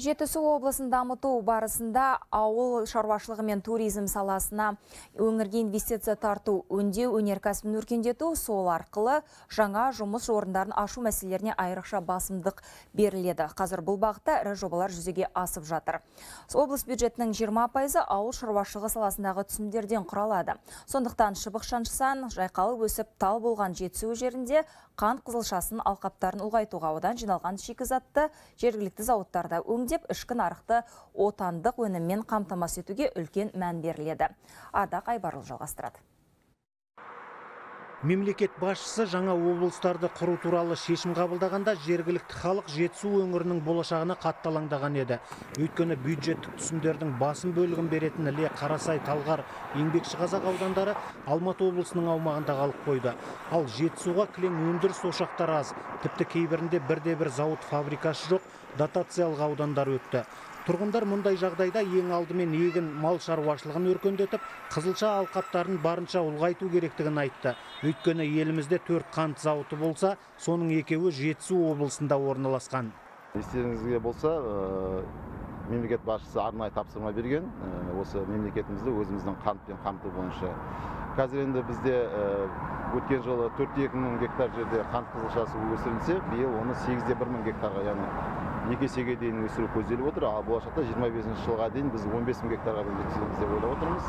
Жетісу облысын дамыту барысында ауыл шаруашылығы мен туризм саласына өңірге инвестиция тарту, өңдеу өнеркәсібін өркендету, сол арқылы жаңа жұмыс орындарын ашу мәселелеріне айрықша басымдық беріледі. Қазір бұл бағытта ірі жобалар жүзеге асып жатыр. Облыс бюджетінің 20% ауыл шаруашылығы саласындағы түсімдерден құралады. Сондықтан шыбық шаншысан, жайқалып өсіп тал болған Жетісу жерінде қант қызылшасын алқаптарын ұлғайтуға, одан жиналған шикізатты жергілікті зауыттарда өңдеп, ішкі нарықты отандық өніммен қамтамасыз етуге үлкен мән беріледі. Ардақ Айбарұлы жалғастырады. Мемлекет басшысы жаңа облыстарды құру туралы шешім қабылдағанда жергілікті халық Жетісу өңірінің болашағына қатты алаңдаған еді. Өйткені бюджеттік түсімдердің басым бөлігін беретін Іле, Қарасай, Талғар, Еңбекшіқазақ аудандары Алматы облысының аумағында қалып қойды. Ал Жетісуға кілең өндіріс ошақтары аз, тіпті кейбірінде бірде-бір зауыт фабрикасы жоқ, дотациялық аудандар өтті. Тұрғындар мұндай жағдайда ең алдымен егін, мал шаруашылығын өркендетіп, қызылша алқаптарын барынша ұлғайту керектігін айтты. Өйткені елімізде 4 қант зауыты болса, соның екеуі Жетісу облысында орналасқан. Естеріңізге болса, мемлекет басшысы арнайы тапсырма берген, осы мемлекетімізді өзіміздің қантпен қамту бойынша. Қазір енді бізде өткен жылы 4,2 мың гектар жерде қант қызылшасы өсірілсе, биыл оны 8,1 мың гектарға, яғни 2 есеге дейін өсіру көзделіп отыр. Ал болашақта 25 жылға дейін біз 15 мың гектарға дейін жеткіземіз деп ойлап отырмыз.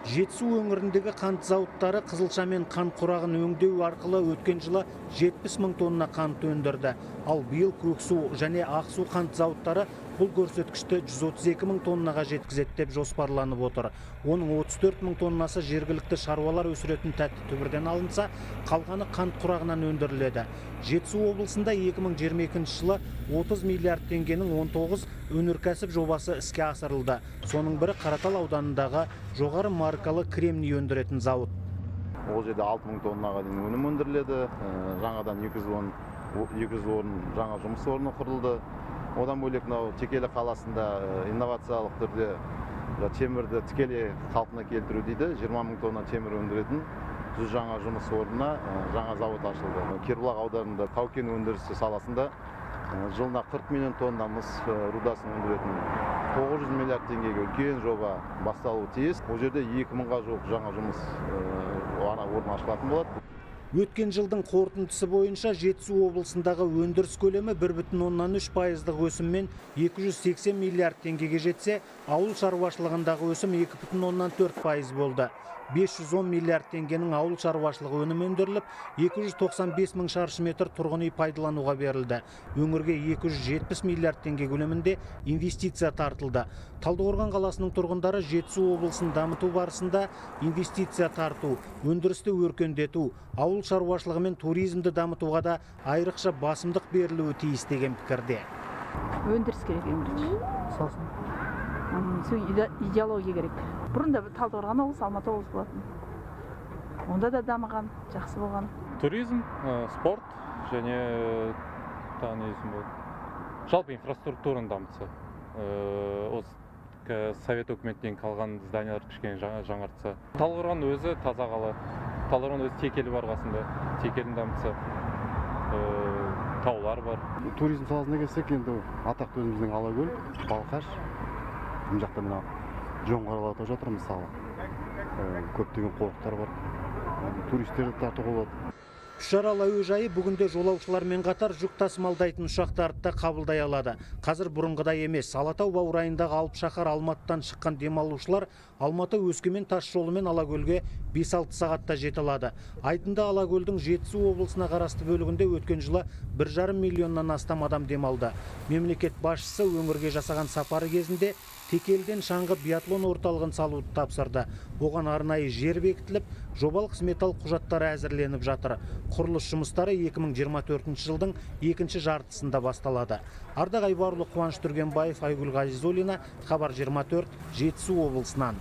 Жетісу өңіріндегі қант зауыттары қызылша мен қант құрағын өңдеу арқылы өткен жылы 70 мың тонна қант өндірді. Ал биыл Көксу және Ақсу қант зауыттары бұл көрсеткішті 132 мың тоннаға жеткізеді деп жоспарланып отыр. Оның 34 мың тоннасы жергілікті шаруалар өсіретін тәтті түбірден алынса, қалғаны қант құрағынан өндіріледі. Жетісу облысында 2022 жылы 30 миллиард теңгенің 19 өнеркәсіп жобасы іске асырылды. Соның бірі Қаратал ауданындағы жоғары маркалы кремний өндіретін зауыт. Ол жерде 6 мың тоннаға дейін өнім өндіріледі. Жаңадан 210 орын жаңа жұмыс орны құрылды. Одан бөлек мынау Текелі қаласында инновациялық түрде темірді тікелей қалпына келтіру дейді. 20 мың тонна темір өндіретін 100 жаңа жұмыс орнына жаңа зауыт ашылды. Кербұлақ ауданында тау-кен өндірісі саласында жылына 40 миллион тонна мыс рудасын өндіретін 900 миллиард теңгеге үлкен жоба басталуы тиіс. Ол жерде 2 мыңға жуық жаңа жұмыс орны ашылатын болады. Өткен жылдың қорытындысы бойынша Жетісу облысындағы өндіріс көлемі 1,3%-лық өсіммен 280 миллиард теңгеге жетсе, ауыл шаруашылығындағы өсім 2,4% болды. 510 миллиард теңгенің ауыл шаруашылығы өнімі өндіріліп, 295 мың шаршы метр тұрғын үй пайдалануға берілді. Өңірге 270 миллиард теңге көлемінде инвестиция тартылды. Талдықорған қаласының тұрғындары Жетісу облысын дамыту барысында инвестиция тарту, өндірісті өркендету, ауыл шаруашылығы мен туризмді дамытуға да айрықша басымдық берілуі тиіс деген пікірде. Өндіріс керек ең бірінші. Сосын идеология керек. Бұрын да Талдықорған облысы, Алматы облысы болатын. Онда да дамыған, жақсы болған. Туризм, спорт және тағы не десем болады. Жалпы инфраструктураны дамытса. Осы Совет өкіметінен қалған зданияларды кішкене жаңартса. Талдықорған өзі таза қала. Талдықорған өзі Текелі бар қасында. Текеліні дамытса. Таулар бар. Туризм саласына келсек, енді атақты өзіміздің Алакөл, Балқаш, мына жақта мына Жоңғар Алатау жатыр мысалы. Көптеген қорықтар бар. Туристерді тартуға болады. Үшарал әуежайы бүгінде жолаушылармен қатар жүк тасымалдайтын ұшақтарды да қабылдай алады. Қазір бұрынғыдай емес. Алатау баурайындағы алып шаһар Алматыдан шыққан демалушылар Алматы Өскемен тас жолымен Алакөлге 5-6 сағатта жете алады. Айдынды Алакөлдің Жетісу облысына қарасты бөлігінде өткен жылы 1,5 миллионнан астам адам демалды. Мемлекет басшысы өңірге жасаған сапары кезінде Текелден шаңғы биатлон орталығын салуды тапсырды. Оған арнайы жер бекітіліп, жобалық сметалық құжаттары әзірленіп жатыр. Құрылыс жұмыстары 2024 жылдың екінші жартысында басталады. Ардақ Айбарұлы, Қуаныш Түргенбаев, Айгүл Ғазизуллина, Хабар 24, Жетісу облысынан.